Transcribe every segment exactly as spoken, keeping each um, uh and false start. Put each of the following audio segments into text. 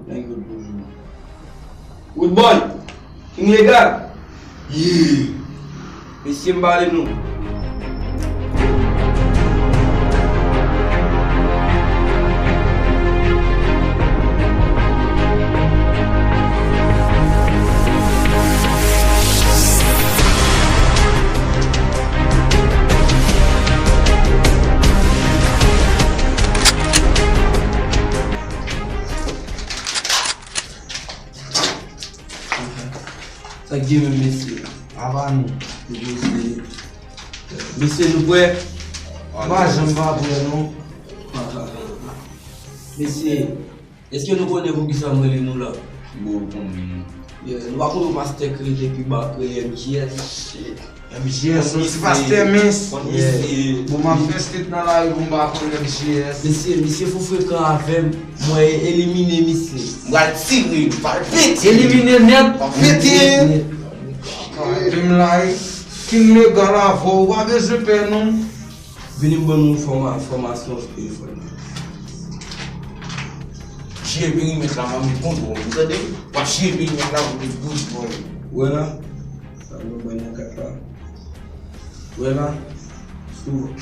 Nèg yo toujou. Woodboy, King Legal. Yeah. Mesye, m pale nou. Sa k gen menm, mesye? Apa nou? Mesye, mesye, nou prè? M pa janm pa prè, non. Mesye, èske nou konnen poukisa m rele nou la? Bon, ou konnen. Yeah, nou pa konnen yon pastè k rete pi ba, kreye M J S. M J S, yon ti pastè mens. Yeah. Bon, m ap fè street nan lari pou m pa konn M J S. Mesye, misye fou frekan avè m. Mwen elimine misye. M pral tire, m pral pete. Elimine nèt. M ap pete. Epi m like. King Legal avè w, ou pa bezwen pè non. Vini m ban nou fòma-, fòmasyon sou telefòn. Jere perimèt la, m ap met kontwòl, ou tande? W ap jere perimèt la, w ap met kontwòl. Wè la, sa nou pran nan kat la. Wè la, sou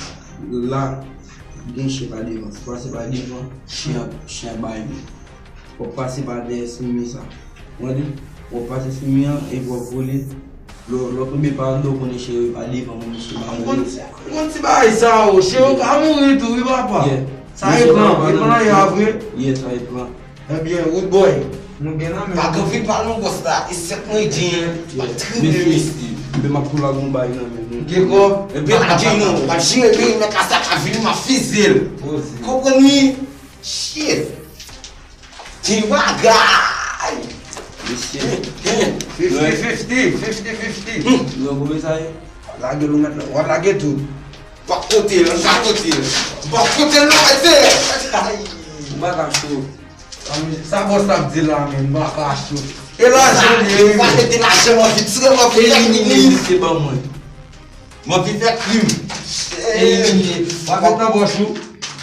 la, gen chen pa devan. Si w pase pa devan, chen ap, chen ap bay men. W ap pase pa dèyè sou mi sa. Ou tande? W ap pase sou mi an, epi w ap vole. Lè, lè w tonbe pa anndan, w konnen chen yo pa devan mwen, chen pa mwen. Ou konn ti bagay sa, o, chen yo ka mouri tou, wi, papa. Yeah. Sa e plan, e plan ya vre. Yeah, sa e plan. Ebyen, Woodboy, nou gen nan men. Pa gen anpil pale non, bòs la. E sèt mwen gen, pa tripe, mesye. Ebyen, m ap tou lage yon bay nan men nou. Gen kòb? Ebyen, pa gen non, pa jere perimèt la, sa ka vini, m ap fize l. Konprann wi? Shit. Gen bagay. Mesye. Gen, gen. Fifty fifty, fifty fifty. Hmm. Nou wè kòman sa ye? Lage l ou mèt la. W ap lage tou. Bò kote l, ann bò kote l. Bò kote l, non, mèt. Ay. M pa ka cho. Sa bòs la ap di la, men, m pa ka cho. E lajan li ye, wi. Pa mete lajan, m anvi tire, m anvi fè krim. Elimine misye ban mwen. M anvi fè krim. Elimine. W ap met nan pòch ou.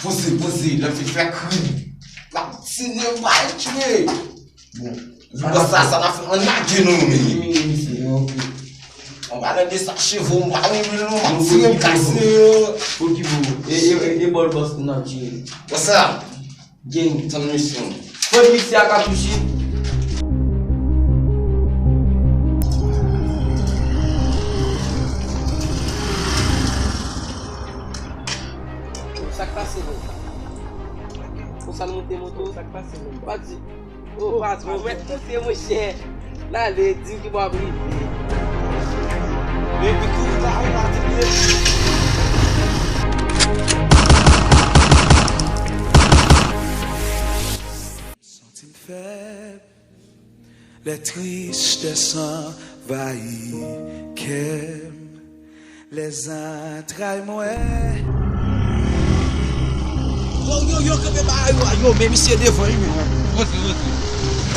Poze, poze, l anvi fè krim. L ap tire, m pral tire. Bon. Bòs sa, sa n ap fè, ann lage non, men. Elimine misye. Ok. An palan de sa, cheve w, m pa renmen l non, m ap tire, m kase yo. Pou ki pou? E, e, e, e bòl bòs nou ap jere. Bòs sa. Gang. Tann misyon. Fò misye a ka touche. Sa k pase, bro? Konsa l monte moto, sa k pase, bro? Pa di. O patwon, mèt monte, monchè. N ale, di m ki bò ap rive. Epi kouri la, ou la di m. Santi m fèb, lè tristès anvayi kè m. Lèzantray mwen. Yo, yo, yo, kanpe bagay yo a, yo, men misye devan, wi, men. Rantre, rantre.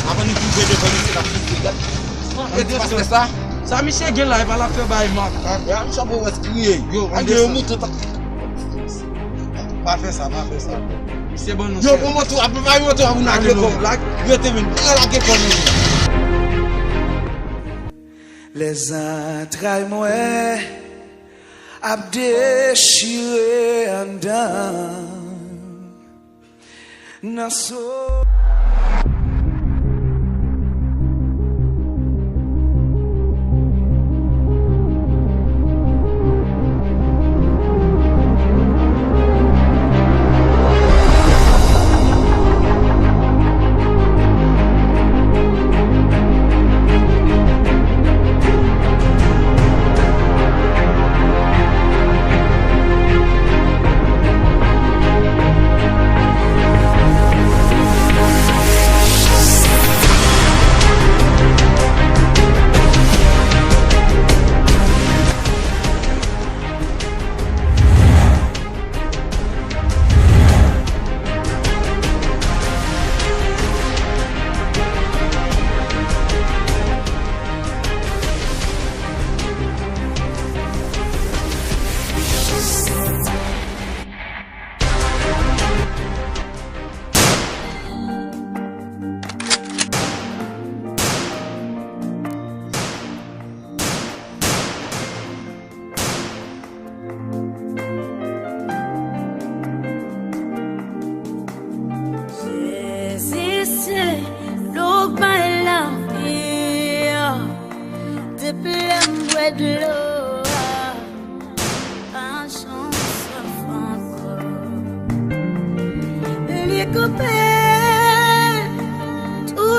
Avan nou rive devan misye, n ap rive, gad. Gad ti pastè sa. Sa misye gen la, e pa l ap fè bagay makak. Gad chapo wès kriye. Yo, a gen yon mouton ta. Pa fè sa, pa fè sa. Misye ban nou. Yo, pran moto a, pran moto a, pou n lage kò. Rete, men, pran lage kò nou. Lèzantray mwen ap dechire anndan. Nan so.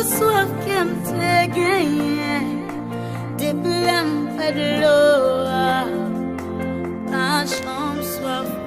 Swaf ke m te genyen depi lè m pè dlo a, pa janm swaf